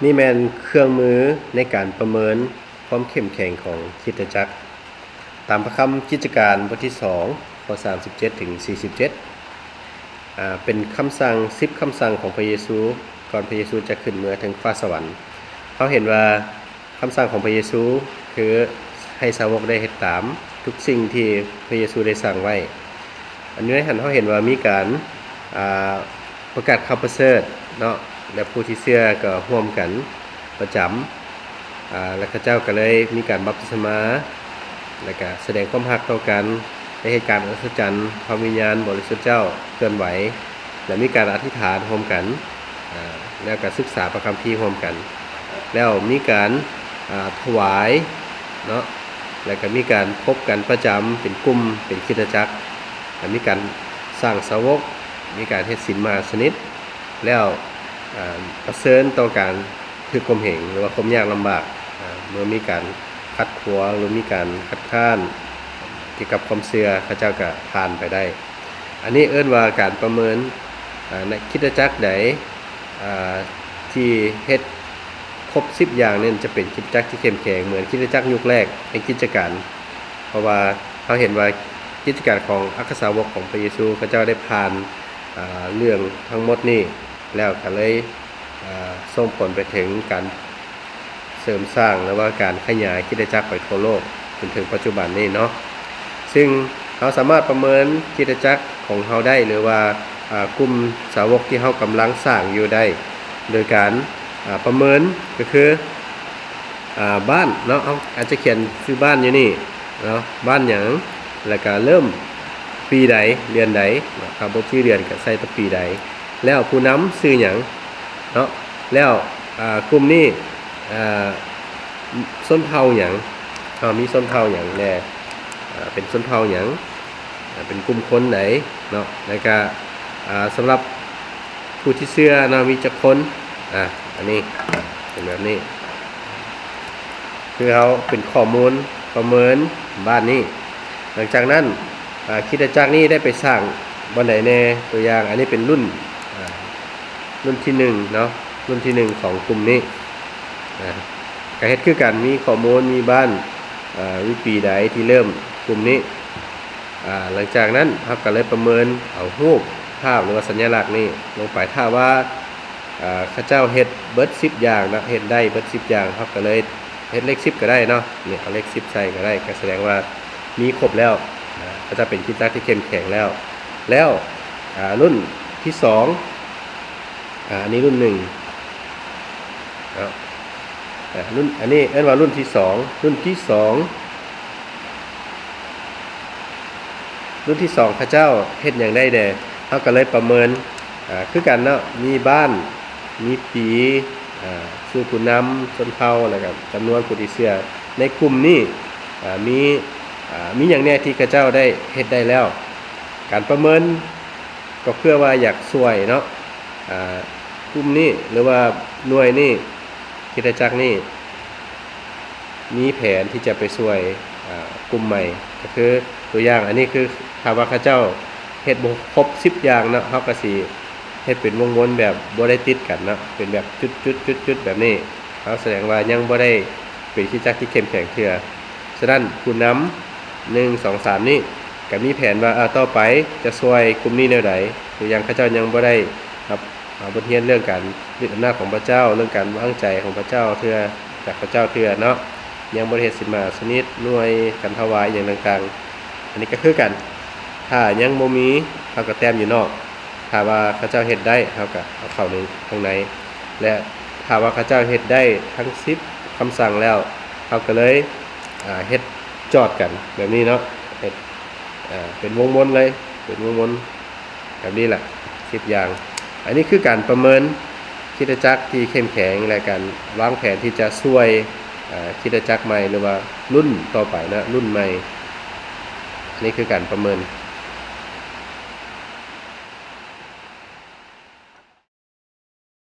ນີ້ແມ່ນເຄື່ອງມືໃນການປະເມີນຄວາມເຂັ້ມແຂງຂອງຄຣິສຕະຈັກ. ຕາມພະຄຳກິດຈະການບົດທີສອງ ຂໍ້ສາມສິບເຈັດເຖິງສີ່ສິບເຈັດ ອາ ເປັນຄຳສັ່ງ ສິບຄຳສັ່ງຂອງພະເຢຊູ ກ່ອນພະເຢຊູຈະຂຶ້ນເມືອເຖິງຟ້າສະຫວັນ. ເຮົາເຫັນວ່າ ຄຳສັ່ງຂອງພະເຢຊູຄືໃຫ້ສາວົກໄດ້ເຮັດຕາມທຸກສິ່ງທີ່ພະເຢຊູໄດ້ສັ່ງໄວ້. ອັນຢູ່ໃນຫັ້ນເຮົາເຫັນວ່າມີການ ອາ ປະກາດຂ່າວປະເສີດເນາະ ແລະ ຜູ້ທີ່ເຊື່ອກໍຮ່ວມກັນປະຈຳ ອາ ແລະ ເຂົາເຈົ້າກໍເລີຍມີການບັບຕິສະມາ ແລະ ກະສະແດງຄວາມຮັກຕໍ່ກັນ ໄດ້ເຮັດການອັດສະຈັນ ພະວິນຍານບໍລິສຸດເຈົ້າເຄື່ອນໄຫວ ແລະ ມີການອະທິຖານຮ່ວມກັນ ອາ ແລ້ວກໍສຶກສາພະຄຳພີຮ່ວມກັນ ແລ້ວມີການ ອາ ຖວາຍເນາະ ແລ້ວກໍມີການພົບກັນປະຈຳເປັນກຸ່ມ ເປັນຄຣິສຕະຈັກ ແລ້ວມີການສ້າງສາວົກ ມີການເຮັດສິນມະຫາຊະນິດ ແລ້ວ ອາ ປະເຊີນຕໍ່ການຖືກຂົ່ມເຫງ ຫຼືວ່າຄວາມຍາກລຳບາກ ອາ ເມື່ອມີການຂັດຂວາງ ຫຼືມີການຄັດຄ້ານກ່ຽວກັບຄວາມເຊື່ອ ເຂົາເຈົ້າກໍຜ່ານໄປໄດ້. ອັນນີ້ເອີ້ນວ່າການປະເມີນ ອາ ໃນຄຣິສຕະຈັກໃດ ອາ ທີ່ເຮັດຄົບສິບຢ່າງນັ້ນ ຈະເປັນຄຣິສຕະຈັກທີ່ເຂັ້ມແຂງ ເໝືອນຄຣິສຕະຈັກຍຸກແລກໃນກິດຈະການ. ເພາະວ່າເຮົາເຫັນວ່າກິດຈະການຂອງອັກຄະສາວົກຂອງພະເຢຊູ ເຂົາເຈົ້າໄດ້ຜ່ານ ອາ ເລື່ອງທັງໝົດນີ້ ແລ້ວກໍເລີຍ ອາ ສົ່ງຜົນໄປເຖິງການເສີມສ້າງ ຫຼືວ່າການຂະຫຍາຍຄຣິສຕະຈັກໄປທົ່ວໂລກຈົນເຖິງປັດຈຸບັນນີ້ເນາະ. ຊຶ່ງເຮົາສາມາດປະເມີນຄຣິສຕະຈັກຂອງເຮົາໄດ້ ຫຼືວ່າ ອາ ກຸ່ມສາວົກທີ່ເຮົາກຳລັງສ້າງຢູ່ໄດ້ ໂດຍການ ອາ ປະເມີນ ກໍຄື ອາ ບ້ານເນາະ ເຮົາອາດຈະຂຽນຊື່ບ້ານຢູ່ນີ້ເນາະ ບ້ານຫຍັງ ແລ້ວກະເລີ່ມປີໃດ ເດືອນໃດເນາະ ຖ້າບໍ່ຈື່ເດືອນກະໃສ່ແຕ່ປີໃດ ແລ້ວຜູ້ນຳຊື່ຫຍັງເນາະ ແລ້ວ ອາ ກຸ່ມນີ້ ອາ ຊົນເຜົ່າຫຍັງ ເຮົາມີຊົນເຜົ່າຫຍັງແດ່ ອາ ເປັນຊົນເຜົ່າຫຍັງ ອາ ເປັນກຸ່ມຄົນໃດເນາະ ແລ້ວກະ ອາ ສຳລັບຜູ້ທີ່ເຊື່ອເນາະ ມີຈັກຄົນ ອາ ອັນນີ້ເປັນແບບນີ້ ຄືເຮົາເປັນຂໍ້ມູນປະເມີນບ້ານນີ້. ຫຼັງຈາກນັ້ນ ອາ ຄຣິສຕະຈັກນີ້ໄດ້ໄປສ້າງບ່ອນໃດແດ່? ຕົວຢ່າງ ອັນນີ້ເປັນລຸ້ນ ອາ ລຸ້ນທີໜຶ່ງເນາະ ລຸ້ນທີໜຶ່ງຂອງກຸ່ມນີ້ ອາ ກໍເຮັດຄືກັນ ມີຂໍ້ມູນ ມີບ້ານ ອາ ມີປີໃດທີ່ເລີ່ມກຸ່ມນີ້ ອາ ຫຼັງຈາກນັ້ນເຮົາກໍເລີຍປະເມີນເອົາຮູບພາບ ຫຼືວ່າສັນຍະລັກນີ້ລົງໄປ. ຖ້າວ່າ ອາ ເຂົາເຈົ້າເຮັດເບິດສິບຢ່າງເນາະ ເຮັດໄດ້ເບິດສິບຢ່າງ ເຮົາກໍເລີຍເຮັດເລກສິບກໍໄດ້ເນາະ ນີ້ເອົາເລກສິບໃສ່ກໍໄດ້ ກໍສະແດງວ່າມີຄົບແລ້ວ ອາ ເຂົາເຈົ້າເປັນຄຣິສຕະຈັກທີ່ເຂັ້ມແຂງແລ້ວ. ແລ້ວ ອາ ລຸ້ນທີສອງ ອາ ອັນນີ້ລຸ້ນໜຶ່ງເນາະ ອາ ລຸ້ນ ອັນນີ້ເອີ້ນວ່າລຸ້ນທີສອງ ລຸ້ນທີສອງ ລຸ້ນທີສອງເຂົາເຈົ້າເຮັດຫຍັງໄດ້ແດ່? ເຮົາກໍເລີຍປະເມີນ ອາ ຄືກັນເນາະ ມີບ້ານ ມີປີ ອາ ຊື່ຜູ້ນຳ ຊົນເຜົ່າ ແລ້ວກໍຈຳນວນຜູ້ທີ່ເຊື່ອໃນກຸ່ມນີ້ ອາ ມີ ອາ ມີຫຍັງແດ່ທີ່ເຂົາເຈົ້າໄດ້ເຮັດໄດ້ແລ້ວ. ການປະເມີນກໍເພື່ອວ່າຢາກຊ່ວຍເນາະ ອາ ກຸ່ມນີ້ ຫຼືວ່າໜ່ວຍນີ້ ຄຣິສຕະຈັກນີ້ ມີແຜນທີ່ຈະໄປຊ່ວຍ ອາ ກຸ່ມໃໝ່ ກໍຄືຕົວຢ່າງ ອັນນີ້ຄືຖ້າວ່າເຂົາເຈົ້າເຮັດບໍ່ຄົບສິບຢ່າງເນາະ ເຮົາກໍຊິເຮັດເປັນວົງວົນແບບບໍ່ໄດ້ຕິດກັນເນາະ ເປັນແບບຈຸດໆໆໆ ແບບນີ້ ເຮົາສະແດງວ່າຍັງບໍ່ໄດ້ເປັນຄຣິສຕະຈັກທີ່ເຂັ້ມແຂງເທື່ອ. ສະນັ້ນຜູ້ນຳ ໜຶ່ງ ສອງ ສາມ ນີ້ ກໍມີແຜນວ່າ ອາ ຕໍ່ໄປຈະຊ່ວຍກຸ່ມນີ້ແນວໃດ? ຕົວຢ່າງ ເຂົາເຈົ້າຍັງບໍ່ໄດ້ຮັບ ອາ ບົດຮຽນເລື່ອງການຍຶດອຳນາດຂອງພະເຈົ້າ, ເລື່ອງການວາງໃຈຂອງພະເຈົ້າເທື່ອ, ຈາກພະເຈົ້າເທື່ອເນາະ, ຍັງບໍ່ໄດ້ເຮັດສິນມະຫາຊະນິດ, ໜ່ວຍການຖວາຍ ອີ່ຫຍັງຕ່າງໆ. ອັນນີ້ກໍຄືກັນ, ຖ້າຍັງບໍ່ມີ, ເຮົາກໍແຕ້ມຢູ່ນອກ. ຖ້າວ່າເຂົາເຈົ້າເຮັດໄດ້, ເຮົາກໍເອົາເຂົ້າໃນ, ຂ້າງໃນ. ແລະ ຖ້າວ່າເຂົາເຈົ້າເຮັດໄດ້ທັງສິບຄຳສັ່ງແລ້ວ, ເຮົາກໍເລີຍ, ອາ, ເຮັດຈອດກັນແບບນີ້ເນາະ, ເຮັດ, ອາ, ເປັນວົງວົນເລີຍ, ເປັນວົງວົນ. ແບບນີ້ແຫຼະ ສິບຢ່າງ. ອັນນີ້ຄືການປະເມີນຄຣິສຕະຈັກທີ່ເຂັ້ມແຂງ ແລະ ການວາງແຜນທີ່ຈະຊ່ວຍ, ເອີ, ຄຣິສຕະຈັກໃໝ່ ຫຼືວ່າລຸ້ນຕໍ່ໄປນະ, ລຸ້ນໃໝ່. ອັນນີ້ຄືການປະເມີນ.